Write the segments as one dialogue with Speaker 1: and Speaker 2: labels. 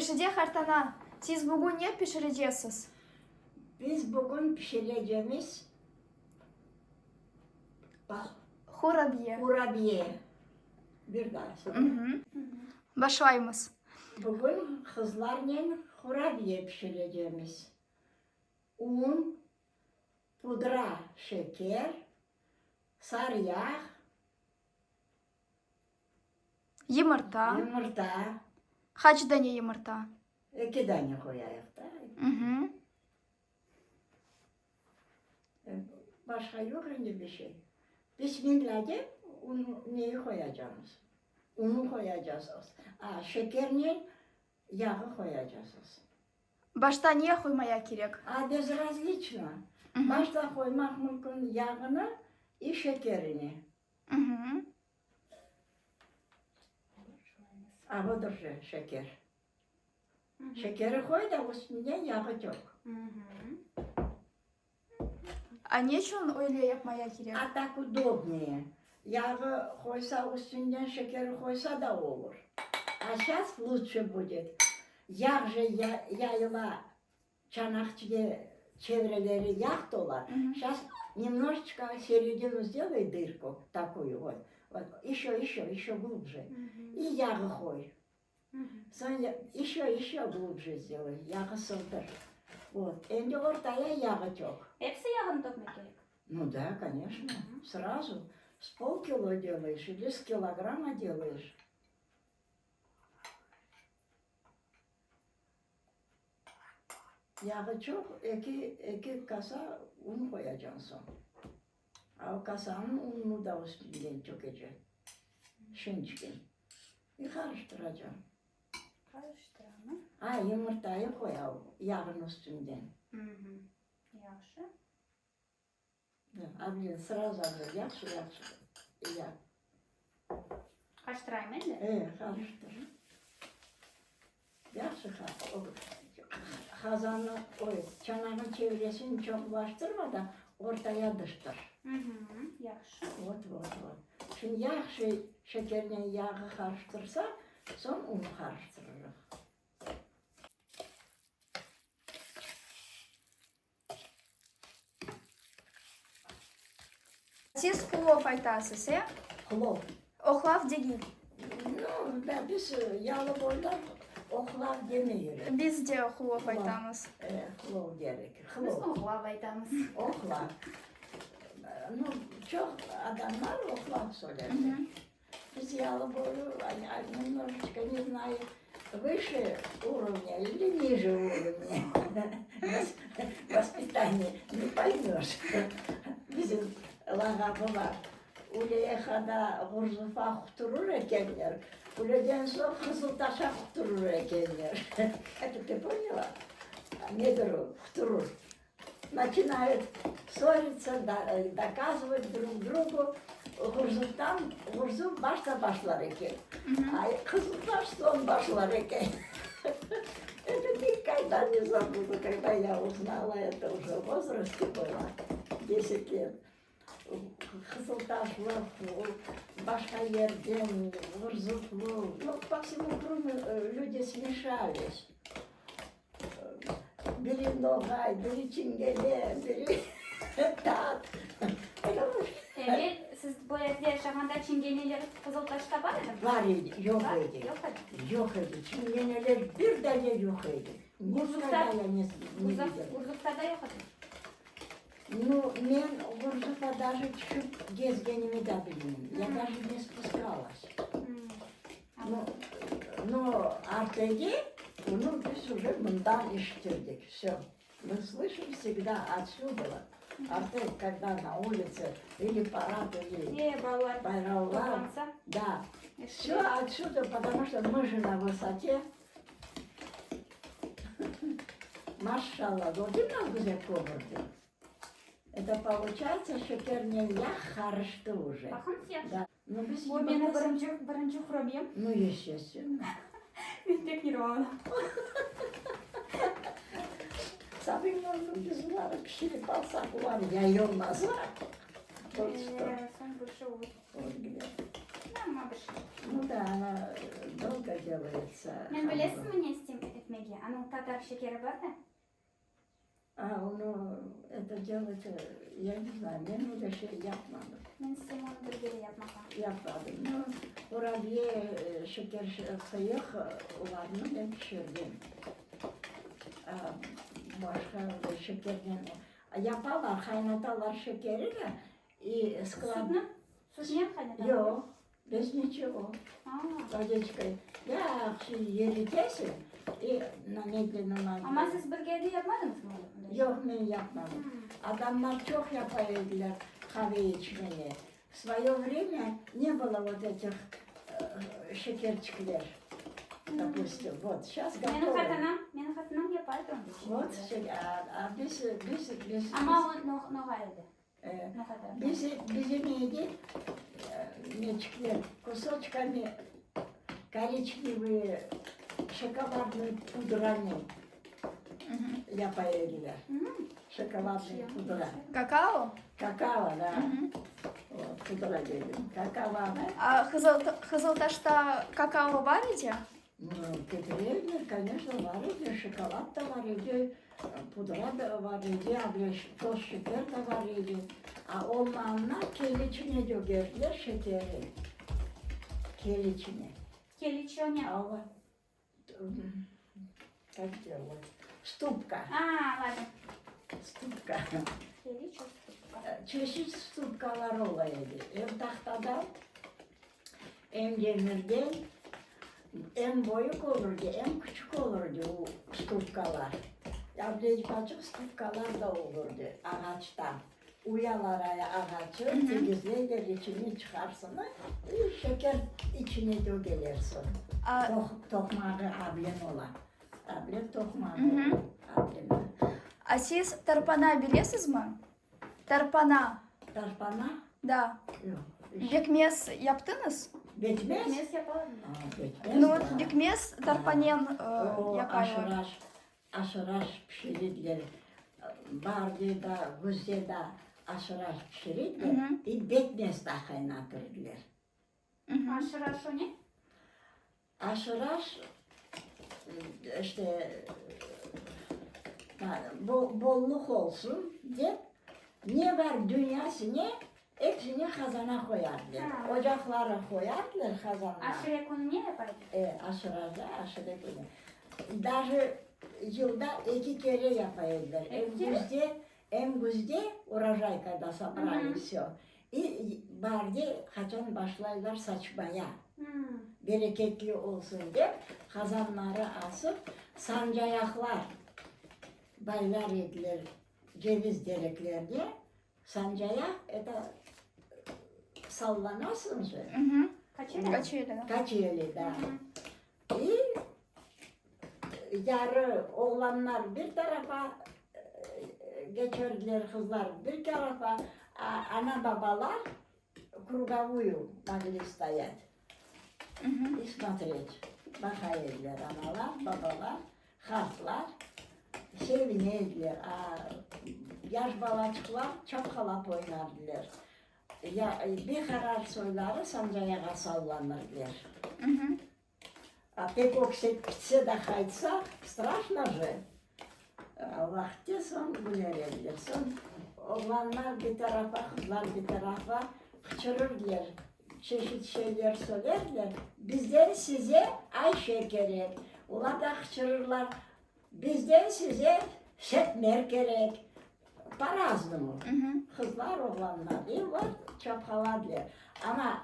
Speaker 1: Reşide qartana, siz bugün ne pişirecesiz?
Speaker 2: Biz bugün pişirecemiz
Speaker 1: Hurabiye.
Speaker 2: Hurabiye. Bir daa söyle.
Speaker 1: Başlaymız.
Speaker 2: Bugün qızlarnen hurabiye pişirecemiz. Un, pudra şeker, sarı yağ,
Speaker 1: Yımırta.
Speaker 2: Yımırta.
Speaker 1: Qaç dane yımırta?
Speaker 2: Eki dane qoyayıq da. Başqa yoq endi bir şey. Bismilla dep, un, neyi qoyacamız? Unu qoyacasız. A, şekernen yağı qoyacasız.
Speaker 1: Başta ne qoymaya kerek?
Speaker 2: A, bezrazliçno. Başta qoymaq mümkün yağını i şekerini. A, budır şeker. Şekeri qoy da, üstünden yağı tök.
Speaker 1: A neçün öyle yapmaya kerek?
Speaker 2: A tak udobneye. Yağı qoysa, üstünden şekeri qoysa da olur. A şas lutşe budet. Yağ je yayıla çanaqçıge çevreleri yağ tola. Şas nemnoşçko seredinu sdelay dırku takuyu vot, vot, eşö, eşö, eşö glubje. İ yağı qoy. Soñ eşö, eşö glubje sdelay, yağı sığdır. Vot, endi ortaya yağı tök.
Speaker 3: Episi yağını tökmek kerek?
Speaker 2: Nu da, koneşno, srazu. S polkilo delayeş ili s kilogramma delayeş. Yağı çoq, eki, eki kasa un qoyacañ soñ. A o kasanıñ ununu da üstünden tökeceñ, şinçken. İ qarıştıracañ.
Speaker 3: Qarıştıramı?
Speaker 2: A, yımırtayı qoy a yağnıñ üstünden.
Speaker 3: Yahşı.
Speaker 2: Ablin, srazu ablin, yahşı, yahşı, ya.
Speaker 3: Qarıştırayım endi?
Speaker 2: E, qarıştır. Yahşı, qazannı, oy, çanağın çevresini çoq bulaştırma da, ortaya dıştır.
Speaker 3: Yahşı.
Speaker 2: Vot, vot, vot. Şimdi yahşı şekernen yağı qarıştırsa, soñ un qarıştırırıq.
Speaker 1: Siz plov aytasız, e?
Speaker 2: Plov.
Speaker 1: Ohlav degil.
Speaker 2: Nu, da, biz yalıboylar ohlav demeyrik.
Speaker 1: Biz de hlov aytamız.
Speaker 2: E, hlov derik.
Speaker 3: Biz ohlav aytamız.
Speaker 2: Ohlav. Nu, çoq adamlar ohlav söylerler. Biz yalıboyu, nemnoječko, ne znayu, vıше urovnâ ili niже urovnâ vospitaniya, ne poymöş. Bizim lağabı bar, Uleyhada Ğurzufa quturur ekenler, Uleden soñ Qızıltaşa quturur ekenler. Eto tı ponyala? Nedir o, quturur? Načinayut ssoritsâ, dokazıvat drug drugu, Ğurzuftan, Ğurzuf başta başlar eken, a Qızıltaş soñ başlar eken. Eto nikogda ne zabudu, kogda ya uznala, eto uje v vozraste byla, deset let. Qızıltaşlı, başqa yerden, Ğurzuflı, nu, po vsemu Krımu lüdi smeşalis. Biri noğay, biri çingene, biri tat.
Speaker 3: Evel siz bu evde yaşağanda çingeneler Qızıltaşta bar edimi?
Speaker 2: Bar edi, yoq edi.
Speaker 3: Yoq edi?
Speaker 2: Yoq edi. Çingeneler bir dane yoq edi.
Speaker 3: Gurzufta Gurzufta da yoq edi?
Speaker 2: Nu, men Gurzufqa daje tüşip gezgenimi da bilmeyim. Ya daje ne spuskalas. Nu, no Artege, bunı biz uje mından eşitirdik, vsö. Mı slışım vsegda otsüdova. Artek, kogda na ulice ili parad, ili
Speaker 3: E, balalar
Speaker 2: bayravlar,
Speaker 3: toplansa.
Speaker 2: da, vsö otsüda, potomu çto mı je na vısote. Maşşalla, gördün nasıl güzel köpürdi? Eto poluçaytsa, şekernen yağ qarıştı uje.
Speaker 3: Baqıñız yahşı.
Speaker 2: Da. Nu, biz
Speaker 3: Bu meni birinci, birinci qurabiyem.
Speaker 2: Nu, estestvenno.
Speaker 3: Men pek nervalanam.
Speaker 2: Sabıñlarnı biz oları pişirip alsaq, olar yayılmasa, vot çto.
Speaker 3: Soñ bir şey olur. Amma bir şey.
Speaker 2: Nu da, ona dolgo delayetsa.
Speaker 3: Men bilesizmi ne isteyim? Qırımtatar şekeri bar da.
Speaker 2: A, onı, eto delat, ya ne znayı, men öyle şey yapmadım.
Speaker 3: Men isteyim onı bir kere yapmağa.
Speaker 2: Yapmadım. No, qurabiye, şeker sıyıq, olarnı men pişirdim. A, başqa öyle şekernen yapalar, qaynatalar şekeri de, i sklad.
Speaker 3: Sütni? Sütnen qaynatalar?
Speaker 2: Yoq, Bez niçego. Vodiçkay. Yahşı eritesiñ i na medlennom ogне.
Speaker 3: Amma siz bir kere de yapmadıñızmı onday?
Speaker 2: Yoq, men yapmadım. Adamlar çoq yapa ediler qave içmege. V svoyo vremya ne bylo vot etih şekerçikler, dopustim, vot, şas
Speaker 3: Menim
Speaker 2: gotovo.
Speaker 3: qatanam, menim qatanam yapa edi onday
Speaker 2: Vot,
Speaker 3: şekerler.
Speaker 2: a biz, biz, biz.
Speaker 3: Amma o noğay edi.
Speaker 2: Bizim evde neçikler, kusoçkami koriçnevıy şokoladnıy pudranı yapa ediler. Şokoladnıy pudra.
Speaker 1: Kakao?
Speaker 2: Kakao, da. Pudra dedim. Kakaonı.
Speaker 1: A Qızıltaşta kakao bar edi?
Speaker 2: Ketire ediler, koneçno, bar edi, şokolad da bar edi, pudra da bar edi, toz şeker de bar edi. A olmağanına keliçine dögerdiler şekeri, keliçine.
Speaker 3: Keliç o ne?
Speaker 2: Alla, kak derler, stupka.
Speaker 3: A, ladno.
Speaker 2: Stupka.
Speaker 3: Keliç o stupka.
Speaker 2: Çeşit stupkalar ola edi, em tahtadan, Em demirden, em böyük olurdı, em küçük olurdı o stupkalar. Ya bir stupkalar da olurdı ağaçtan. Uyalar ağaçı, tegizleyler, içini çıqarsıñ, i şeker içine tögelersiñ. Toqmağı ablen ola. Ablen toqmağı ola. Ablen.
Speaker 1: A siz tarpana bilesizmi? Tarpana.
Speaker 2: Tarpana?
Speaker 1: Da.
Speaker 2: Yoq.
Speaker 1: Bekmez yaptıñız?
Speaker 2: Bekmez?
Speaker 3: Bekmez yapalarmı?
Speaker 2: A, bekmez,
Speaker 1: Nu,
Speaker 2: da.
Speaker 1: bekmez tarpanen
Speaker 2: O,
Speaker 1: yapalar.
Speaker 2: aşıraş, aşıraş pişirirler. Baarde da, küzde da aşıraş pişirirler. İ bekmez da qaynatırlar.
Speaker 3: Aşıraş o ne?
Speaker 2: Aşıraş, işte, bolluq olsun dep, ne bar dünyasine, epsini qazana qoyardılar. Ocaqları qoyardılar qazanğa.
Speaker 3: Aşure künü ne yapardılar?
Speaker 2: E, aşırada, aşure künü. Daje yılda eki kere yapa ediler. Em küzde, em küzde, urojay kogda sobrali vsö, i baarde qaçan başlaylar saçmaya. Bereketli olsun dep, qazanları asıp, sancayaqlar baylar ediler ceviz dereklerge. Sancayaq, eto, sallanasıñ je.
Speaker 1: Kaçeli.
Speaker 2: Kaçeli, da. İ yarı oğlanlar bir tarafa geçerdiler, qızlar bir tarafa, a ana-babalar krugovuyu mogli stoyat i smotret. Baqa ediler analar, babalar, qartlar sevine ediler. A yaş balaçıqlar çapqalap oynardılar. Ya beqarar soyları sancayağa sallanırdılar. A pek öksek kitse de qaytsa, straşno je. Vaqıtte soñ güler ediler. Soñ oğlanlar bir tarafa, qızlar bir tarafa qıçırırdılar, çeşit şeyler söylerdiler, Bizden size Ayşe kerek. Olar da qıçırırlar, Bizden size Setmer kerek. Po-raznomu. Qızlar, oğlanlar, e, olar çapqaladılar. Amma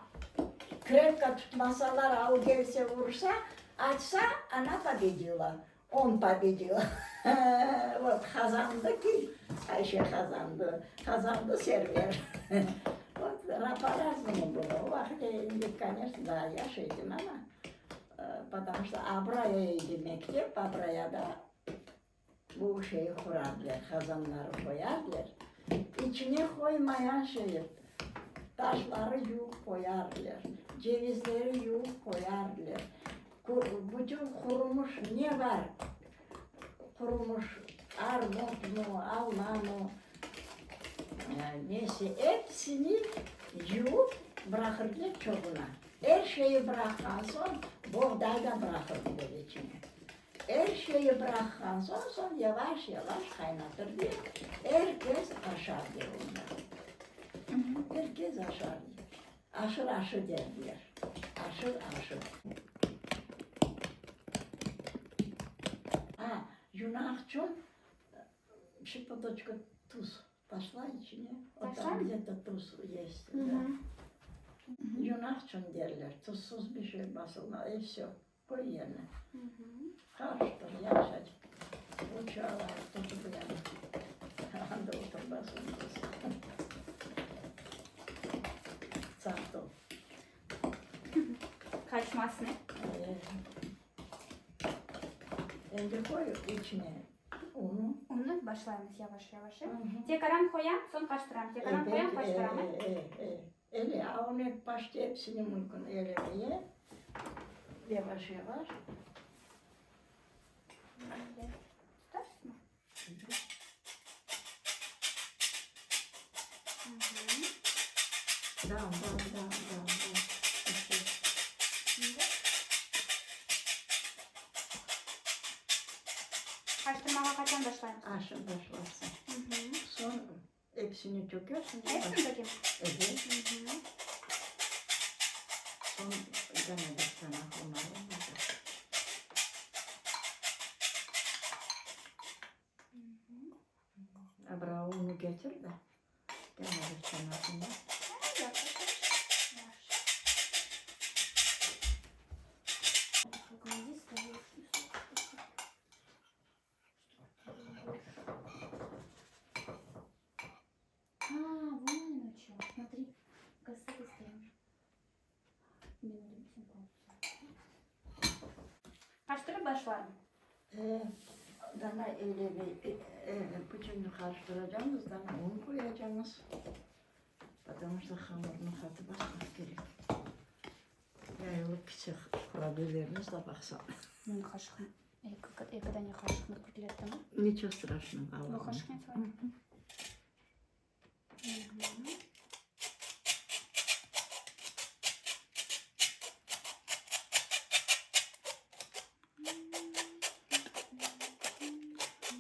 Speaker 2: krepko tutmasalar, a o kelse ursa, atsa, ona pobedila, on pobedil. Vot, qazandı kim? Ayşe qazandı, qazandı Server. Vot, po-raznomu bylo. O vaqıt endi, koneçno, daa yaş edim, amma, potomu çto Abraya edi mektep, Abrayada Bu şeyi qurardılar, qazanları qoyardılar, içine qoymayan şeyi, taşları yuvıp qoyardılar, cevizleri yuvıp qoyardılar, bütün qurumuş ne bar, qurumuş armutmı, almamı, neyse, episini yuvıp bıraqırdılar çoğuna. Er şeyi bıraqqan soñ, boğday da bıraqırdılar içine. Er şeyi bıraqqan soñ, soñ yavaş-yavaş qaynatır de, er kes aşar de onda. Er kes aşar de. Aşır aşı derdiler. Aşır aşı. A, yunaqçün şıpıtoçka tuz taşla içine. O tam gde-to tuz est, da. Yunaqçün derler. Tuzsuz bir şey basılmaz. İ vsö. Qoy yerine. Qarıştır, yahşacıq. Uçalar, tuzu bilen. Anda oturmasın tuz. Saqt ol.
Speaker 3: Qaçmasın.
Speaker 2: Endi qoy içine unu.
Speaker 3: Unnı başlaymız yavaş-yavaş. Tekaran qoyam, soñ qaştıram. Tekaran qoyam, qaştıram.
Speaker 2: Ele, a onı başta epsini mümkün elemeye. Yavaş-yavaş.
Speaker 3: Tutarsızmı?
Speaker 2: Da, da, da, da, da.
Speaker 3: Şimdi. Qaştırmağa qaçan başlaymız?
Speaker 2: Aşı başlasın. Soñ Epsini tökersiñ.
Speaker 3: Epsini tökem?
Speaker 2: Evet. Soñ gene bir çanaq un alayım. Abra unu getir de, gene bir çanaq un al.
Speaker 3: А, вон оно что. Смотри, Qaştırıp başlarım.
Speaker 2: E, dana öyle bir, e, bütün qarıştıracağımız, dana un qoyacağımız. Потому что hamurnı qatı basmaq kerek. Yayılıp kitse qurabiyelerimiz de baqsana.
Speaker 3: Men qaşıqnı, eki dane qaşıqnı kirlettim.
Speaker 2: Niço straşnogo.
Speaker 3: Bu qaşıqnen soyayım.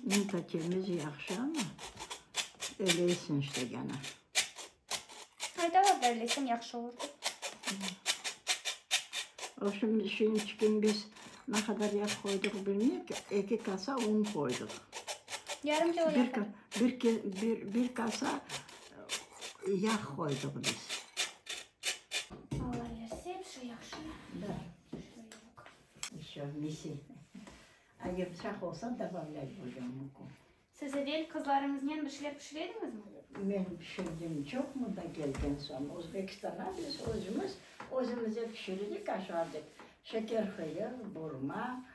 Speaker 2: Un da temiz, yahşı amma, eleysin işte gene.
Speaker 3: Aytalar da elesem yahşı olur dep.
Speaker 2: O şimdi şimdiçkin biz ne qadar yağ qoydıq bilmeyik, eki kasa un qoydıq.
Speaker 3: Yarım kilo yağ.
Speaker 2: Bir, bir, bir kasa yağ qoydıq biz.
Speaker 3: Allah verse, episi yahşı.
Speaker 2: Da. Еще misi. A yımşaq olsa dobavlât budem muku.
Speaker 3: Siz evel qızlarıñıznen bir şeyler pişire ediñizmi?
Speaker 2: Men pişirdim çoq mında kelgen soñ. Özbekistanğa biz özümiz, özümize pişirdik, aşardık. Şeker hıyır, burma,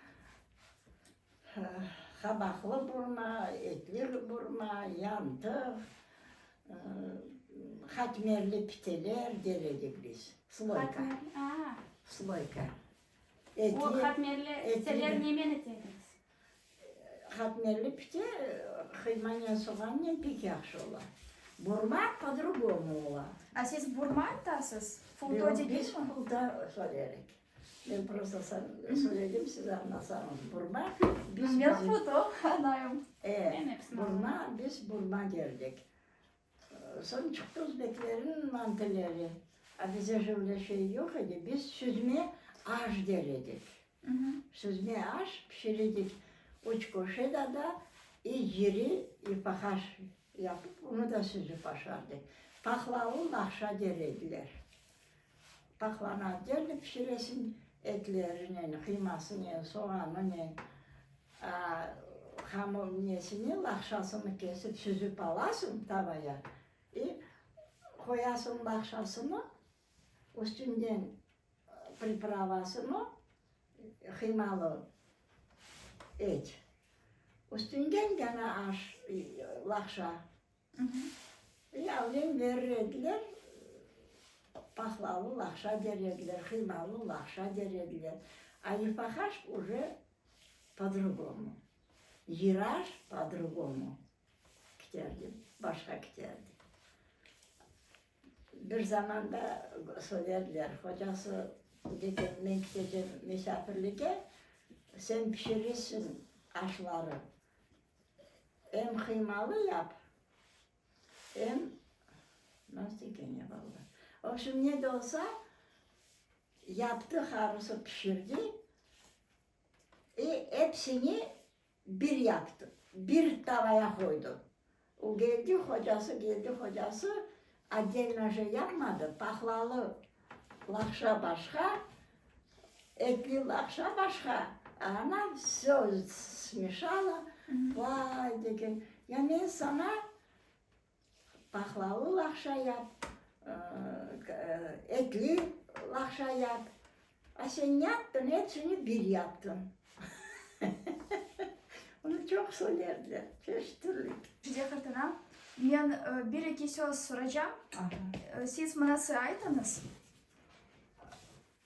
Speaker 2: qabaqlı burma, etli burma, yantıq, hatmerli piteler der edik biz. Sloyka. Sloyka.
Speaker 3: O hatmerli piteler nemen ete ediñiz?
Speaker 2: Hatmerli pite qıymanen, soğannen pek yahşı ola. Burma po-drugomu ola.
Speaker 1: A siz burma aytasız? Fulto degilmi?
Speaker 2: Biz fulto söylerik. Men prosto söyledim, siz añlasañız. Burma, biz.
Speaker 1: Men fulto añlayım.
Speaker 2: E, burma, biz burma derdik. Soñ çıqtı özbeklerniñ mantıleri. A bize je öyle şey yoq edi, biz süzme aş der edik. Süzme aş pişir edik üç köşe da, i yiri, i pahaş yapıp, onı da süzüp aşardıq. Pahlalı laqşa der ediler. Paqlana derdi, pişiresiñ etlerinen, qıymasınen, soğanınen, hamur nesini, laqşasını kesip süzüp alasıñ tavaya i qoyasıñ laqşasını, üstünden pripravasını, qıymalı et, üstünden gene aş, laqşa. Yavnen berir ediler, pahlalı laqşa der ediler, qıymalı laqşa der ediler. A yufaqaş uje po-drugomu, yiraş po-drugomu kiterdi, başqa kiterdi. Bir zamanda söylerdiler, hocası degen, men kitecem misafirlige. Sen pişiresiñ aşları. Em qıymalı yap, em nasıl eken ya valla. V obşem, ne de olsa, yaptı, harusı pişirdi. İ epsini bir yaptı, bir tavaya qoydı. O geldi, hocası geldi, hocası otdelno je yapmadı, pahlalı laqşa başqa, etli laqşa başqa, a ana vsö smeşala, vay degen, ya men saña pahlalı laqşa yap, etli laqşa yap, a sen ne yaptıñ, epsini bir yaptıñ. Onı çoq söylerdiler, çeşit türlü.
Speaker 1: Şize qartana, men bir-eki söz soracam, siz manası aytıñız.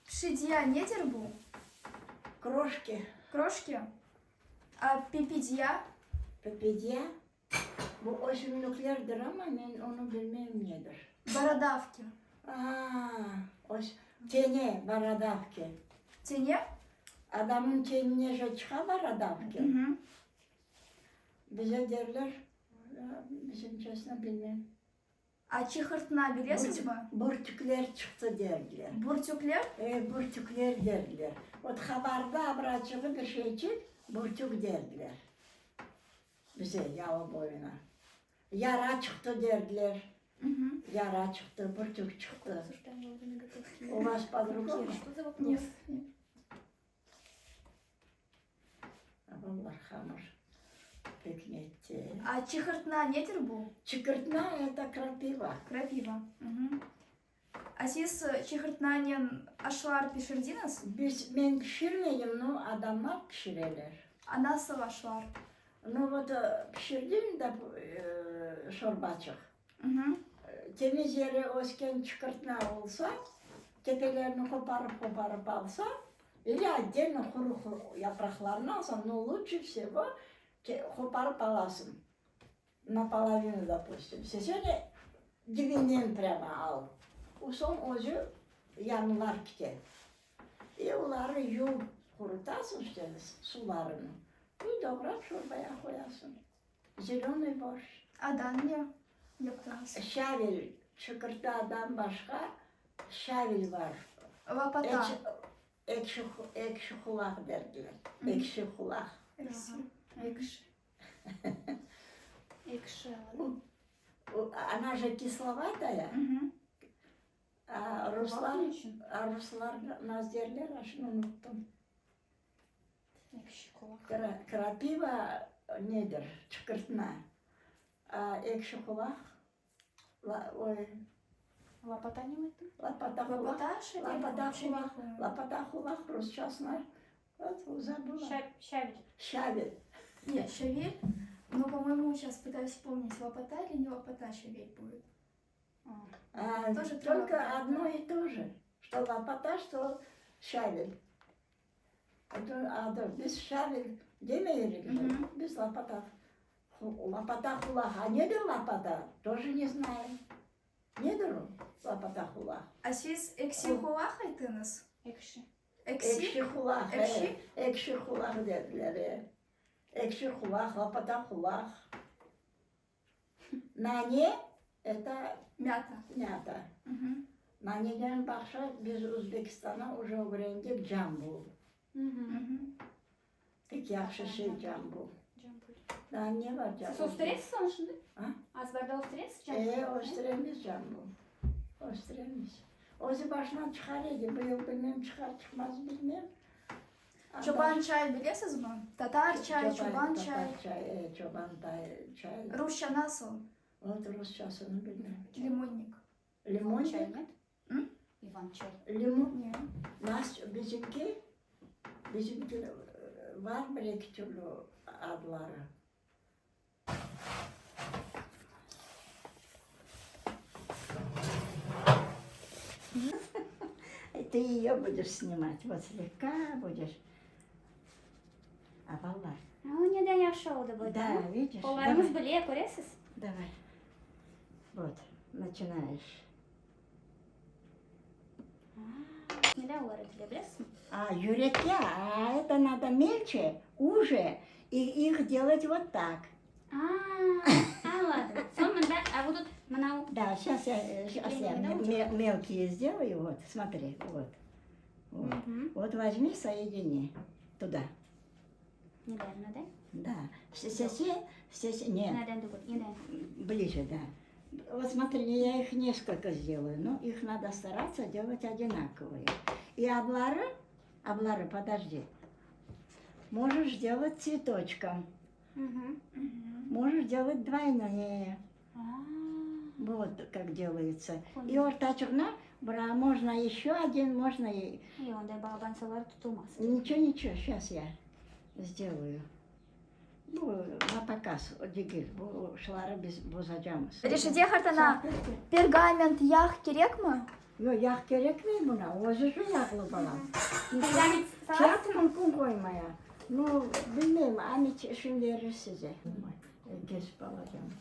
Speaker 1: Pşidiya nedir bu?
Speaker 2: Kroşki.
Speaker 1: Kroşki? A pipidiya?
Speaker 2: Pipidiya, bu ösümliklerdir, amma men onı bilmeyim nedir.
Speaker 1: Borodavki.
Speaker 2: A, tene, borodavki.
Speaker 1: Tene?
Speaker 2: Adamnıñ tenine je çıqa borodavki. Bize derler, bizimcesine bilmem.
Speaker 1: A çıhırtna bilesizmi?
Speaker 2: Bürtükler çıqtı derdiler.
Speaker 1: Bürtükler?
Speaker 2: E, bürtükler derdiler. Vot habarda abraçığı bir şeyçik, bürtük derdiler. Bize, yalı boyuna. Yara çıqtı derdiler. Yara çıqtı, bürtük çıqtı. U vas po-drugomu?
Speaker 1: Нет.
Speaker 2: Ballar hamır pek netti.
Speaker 1: A çıhırtna nedir bu?
Speaker 2: Çıkırtna это крапива.
Speaker 1: Крапива. A siz çıhırtnanen aşlar pişirdiñiz?
Speaker 2: Biz, men pişirmeyim, no adamlar pişireler.
Speaker 1: A nasıl aşlar?
Speaker 2: No vot pişirdim da şorbaçıq. Temiz yere ösken çıqırtma olsa, tepelerini qoparıp-qoparıp alsa, ili otdelno quru yapraqlarını alsañ, no luçe vsego qoparıp alasıñ, na polovinu, dopustim, seseni dibinden prâmo al, o soñ özü yanılar kite. E oları yuvıp qurutasıñ işte, sularını, i doğrap şorbaya qoyasıñ. Zelönıy borşç.
Speaker 1: Adan ne yaptıñız?
Speaker 2: Şavil, çıqırtadan başqa şavil bar.
Speaker 1: Lopata.
Speaker 2: Ekşi, ekşi qulaq derdiler. Ekşi qulaq.
Speaker 3: Ekşi. Ekşi.
Speaker 2: Ona же kislovataya. A ruslar, a ruslar naz derler, a şunı unuttım.
Speaker 3: Ekşi qulaq.
Speaker 2: Krapiva nedir? Çıqırtma. A ekşi qulaq, oy.
Speaker 3: Lopata ne ayttıñ?
Speaker 2: Lopata qulaq. Lopata qulaq. Lopata qulaq rusçasına вот забыла.
Speaker 3: Щавель.
Speaker 2: Щавель.
Speaker 1: Нет, щавель, но, по-моему, сейчас пытаюсь вспомнить, лопата или не лопата щавель будет.
Speaker 2: А,
Speaker 1: Тоже
Speaker 2: только
Speaker 1: трава.
Speaker 2: одно и то же. Что лопата, что щавель. Adı, biz şavil demeyirik, biz lopata. Lopata qulaq. A nedir lopata? Тоже не знаем. Nedir o lopata qulaq?
Speaker 1: A siz eksi qulaq aytıñız?
Speaker 3: Ekşi.
Speaker 1: Eksi?
Speaker 2: Ekşi qulaq.
Speaker 1: Ekşi?
Speaker 2: Ekşi qulaq dediler. E. Ekşi qulaq, lopata qulaq. Nane это
Speaker 1: Мята.
Speaker 2: Мята. Naneden başqa biz Özbekistan'a уже ögrendik cambul. Pek yahşı şey cambul.
Speaker 3: Cambul.
Speaker 2: Daa ne bar
Speaker 3: Siz
Speaker 2: cambul?
Speaker 3: östüresiz onı şimdi?
Speaker 2: A?
Speaker 3: Azbarda östüresiz cambul?
Speaker 2: E, östüremiz cambul. Östüremiz. Özü başından çıqar edi, bu yıl bilmem çıqar çıqmaz bilmem.
Speaker 1: Çoban çay bilesizmi? Tatar çay, çoban çay.
Speaker 2: Tatar çay, e, çoban çay.
Speaker 1: Rusça nasıl?
Speaker 2: Vot rusçasını bilmem.
Speaker 1: Лимонник.
Speaker 2: Лимонник?
Speaker 3: Чай нет?
Speaker 1: М?
Speaker 3: Иван чай.
Speaker 2: Limon.
Speaker 1: Не.
Speaker 2: Nas, bizimki, bizimki var bir eki türlü adları. Ты ее будешь снимать, вот слегка будешь. A balalar.
Speaker 3: A, neden yahşı oldı bu?
Speaker 2: Да, видишь?
Speaker 3: Qollarıñız
Speaker 2: Давай.
Speaker 3: bile, köresiz?
Speaker 2: Давай. Вот, начинаешь.
Speaker 3: Neden olar etile, bilesiñmi?
Speaker 2: A, yürekke, a, eto nado melçe, uje, i ih delat vot tak.
Speaker 3: A, añladım. Soñ mında, a bu tut, mına u.
Speaker 2: Da, şas ya, şas ya melkiye sdelаю, vot, smotri, vot. Vot, vot vozmi, soedini tuda.
Speaker 3: Neden, neden?
Speaker 2: Da, sese, sese, ne.
Speaker 3: Neden tügül, neden?
Speaker 2: Ближе, да. Вот смотри, я их несколько сделаю, но их надо стараться делать одинаковые. И ablары, ablары, подожди, можешь сделать цветочком,
Speaker 3: Угу.
Speaker 2: можешь делать двойные.
Speaker 3: А.
Speaker 2: Вот как делается.
Speaker 3: Поняла.
Speaker 2: И ortaçığına bura можно еще один, можно и...
Speaker 3: И onday balaban tutulmaz.
Speaker 2: Ничего, ничего, сейчас я сделаю. Bu na показ, degil, bu şuları biz bozacağımız.
Speaker 1: Reşidiye qartana, pergament, yağ kerekmi?
Speaker 2: Yoq, yağ kerekmey buña, özü şu yağlı balam.
Speaker 3: Pergament
Speaker 2: Kâğıt mümkün qoymaya. Nu, bilmeyim, ani şimdi verir size. Kesip alacağım.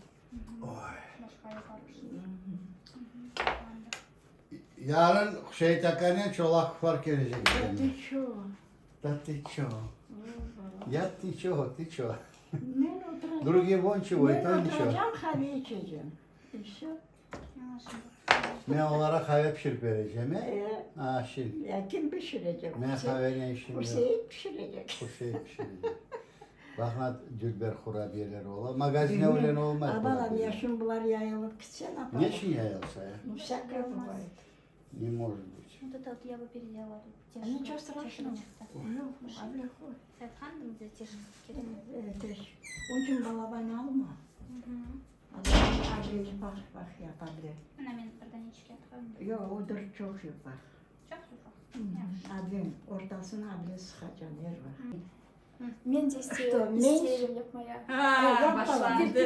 Speaker 4: Yarın şey takarken Çolak var gelecek.
Speaker 2: Da ты ço?
Speaker 4: Da ты ço? Ya ты ço, ты ço?
Speaker 2: Men oturacağım.
Speaker 4: Другие вон чего,
Speaker 2: Men
Speaker 4: и то ничего.
Speaker 2: oturacağım, qave içeceğim. И всё.
Speaker 4: Men olara qave pişirip berecem, e?
Speaker 2: E,
Speaker 4: Ha, şimdi.
Speaker 2: ya kim pişirecek?
Speaker 4: Men qavenen işim yoq.
Speaker 2: Hüseyin pişirecek.
Speaker 4: Hüseyin pişirecek. Baq ne dülber hurabiyeler ola. Magazine öyle olmaz.
Speaker 2: A balam, ya
Speaker 4: hurabiyeler.
Speaker 2: şimdi bular yayılıp gitse ne yapalım?
Speaker 4: Ne için yayılsa ya?
Speaker 2: Ну, всякое бывает.
Speaker 4: Не может быть.
Speaker 3: Вот это вот я бы переделала.
Speaker 2: А ничего страшного. Yoq, ablâ qoy. Teş. Onıñ içün balaban alma. Able yufaq yufaq yap, able.
Speaker 3: Mına men bir dane çilet qoyayım.
Speaker 2: Yoq, odır çoq yufaq.
Speaker 3: Çoq yufaq.
Speaker 2: Able, ortasına able sıqacañ er vaqıt.
Speaker 1: Men de
Speaker 2: Что,
Speaker 1: isterim yapmaya.
Speaker 2: Yap, balam.
Speaker 3: Başlandı.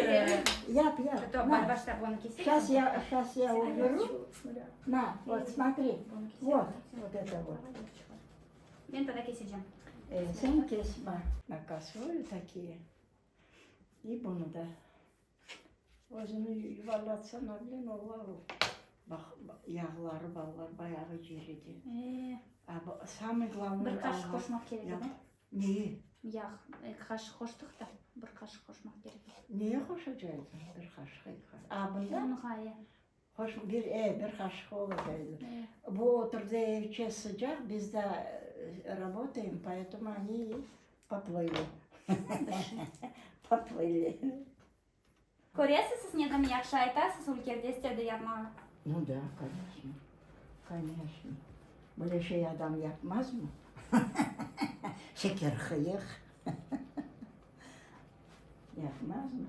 Speaker 2: Yap, yap.
Speaker 3: To,
Speaker 2: На.
Speaker 3: başta bunı keseyim.
Speaker 2: Сейчас я, сейчас я уберу. На, вот смотри. Вот, вот это вот.
Speaker 3: Men тогда keseceğim.
Speaker 2: Ee, sen kes bak. На косую такие. И bunu da. Özüni yuvarlatsan abilen olar o. Baq, yağları balalar bayağı ceridi.
Speaker 3: Ee,
Speaker 2: A bu samый главный
Speaker 3: bir qaşıq
Speaker 2: ağa-
Speaker 3: qoşmaq kerek
Speaker 2: Yap.
Speaker 3: edi.
Speaker 2: Neyi?
Speaker 3: Yağ. Eki qaşıq qoştıq da, bir qaşıq qoşmaq kerek edi.
Speaker 2: Neye qoşacaktın? Bir qaşıq, eki qaşıq. A bunda
Speaker 3: Unğa, e.
Speaker 2: qoş, bir, e, bir qaşıq olacaktı.
Speaker 3: E.
Speaker 2: Bu oturdı evçe sıcaq, biz de работаем, поэтому они и поплыли. Поплыли.
Speaker 3: Köresiz, siz neden yahşı aytasız, Ülker istedi yapmağa.
Speaker 2: Ну да, конечно. Конечно. Böyle şey adam yapmaz mı? Şeker hıyıq. Yapmaz mı?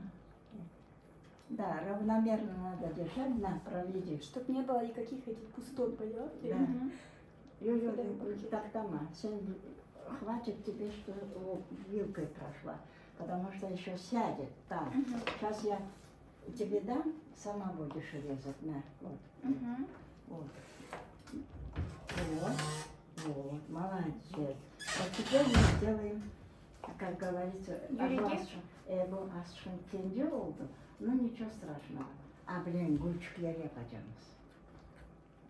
Speaker 2: Да, равномерно надо держать. На, проведи.
Speaker 1: Чтоб не было никаких этих пустот, поняла?
Speaker 2: Да. Yoq, yoq, toqtama. Sen хватит тебе, что о, вилкой прошла. Потому что еще сядет там. Сейчас я тебе дам, сама будешь резать. На, вот. Вот. Вот. Вот, молодец. Вот теперь мы сделаем, как говорится,
Speaker 1: Yüregi?
Speaker 2: E, bu azçığın kence oldu. Ну, ничего страшного. Ablen gülçükler yapacağımız.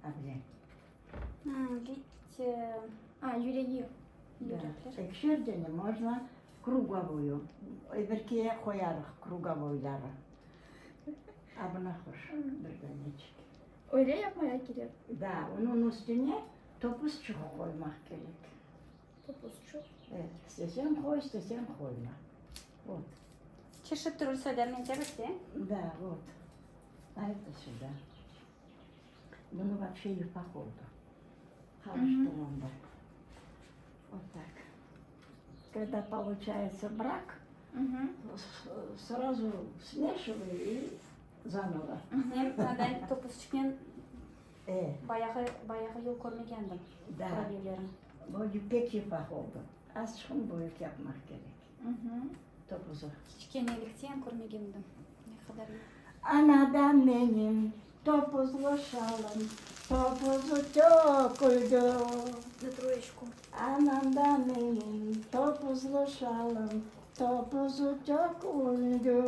Speaker 2: Ablen.
Speaker 3: Видите,
Speaker 1: A, yüregi.
Speaker 2: Да.
Speaker 3: yürekler.
Speaker 2: Ekşer dene можно круговую. Öbürkiye qoyarıq krugovoyları. A buna hoş bir danecik.
Speaker 1: Öyle yapmaya kerek.
Speaker 2: Da, onıñ üstüne topuzçuq qoymaq kerek.
Speaker 1: Topuzçuq.
Speaker 2: Evet, isteseñ qoy, isteseñ qoyma. Вот.
Speaker 3: Çeşit türlü sözlernen çevirse.
Speaker 2: Да, вот. А это сюда. Bunı вообще yufaq oldu. Qarıştıram da. Вот так. Когда получается брак,
Speaker 1: Угу.
Speaker 2: сразу смешиваю и заново.
Speaker 3: Men mınaday topuzçıqnen
Speaker 2: E,
Speaker 3: bayağı, bayağı yıl körmegendim.
Speaker 2: да.
Speaker 3: Qurabiyelerini.
Speaker 2: Bu pek yufaq oldu. Azçığın büyük yapmaq kerek.
Speaker 1: Угу.
Speaker 2: Topuzu.
Speaker 3: Kiçkenelikten körmegendim. Ne qadar
Speaker 2: Anadan menim topuzlu şalım, topuzu töküldü.
Speaker 1: На троечку.
Speaker 2: Anamdan menim topuzlu şalım, topuzu töküldü.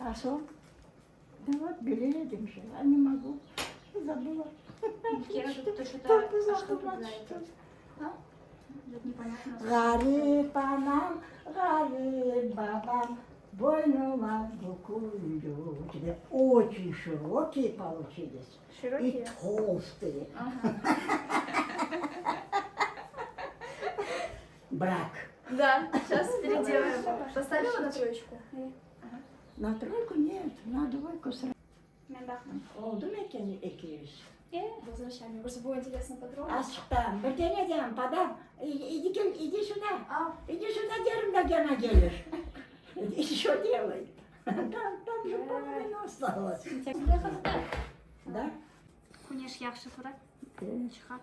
Speaker 2: А soñ? Да вот, bilirdim şey, а не могу, забыла. Topuz aqlıma tüşti. Ğarip anam, ğarip babam, boynuma büküldü. У тебя очень широкие получились.
Speaker 1: Широкие?
Speaker 2: И толстые. Брак.
Speaker 1: Да, сейчас переделаем. Поставила на троечку?
Speaker 2: На тройку нет, на двойку сразу.
Speaker 3: Men baqtım.
Speaker 2: Oldu mu eken 200?
Speaker 1: Возвращай, мне просто было интересно потрогать.
Speaker 2: Azıcıqtan bir tane padam. Иди, gel, иди сюда.
Speaker 1: А,
Speaker 2: Иди сюда derim de gene gelir. Еще делай. Там, там же половина осталась. Да?
Speaker 3: Küneş yahşı tura. Çıqa.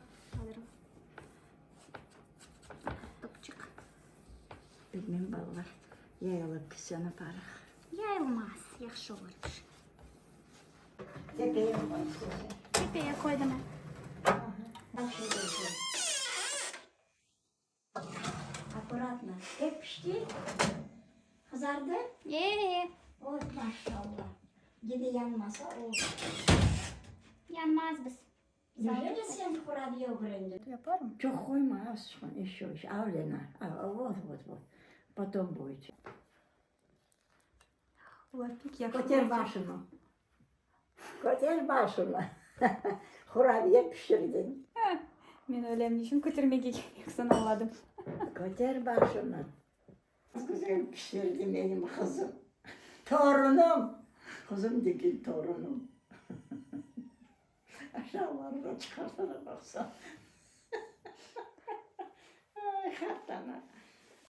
Speaker 3: Topçıq.
Speaker 2: Bilmem balalar. Yayılıp gitsen aparıq.
Speaker 3: Yayılmaz. Yahşı olur.
Speaker 2: Tepeye koy istersen.
Speaker 3: Tepeye qoydım.
Speaker 2: Bak şimdi olsun. Аккуратно. Hep pişti. Kızardı.
Speaker 3: Ee,
Speaker 2: Oy maşallah. Gibi yanmasa oldu.
Speaker 3: yanmaz biz.
Speaker 2: Неужели sen kurabiye öğrendin?
Speaker 1: Yaparım.
Speaker 2: Çok koyma az koy. Еще, еще. Al Lena. Al, вот, вот, вот. Потом будет. Köter başını. Köter başını. Kurabiye pişirdin.
Speaker 3: Men öylem içün kötermege kerek soñ añladım.
Speaker 2: Köter başını. Güzel pişirdi benim kızım. Torunum. Kızım değil torunum. Aşağılarda çıkarsana baksan. Ay qartana.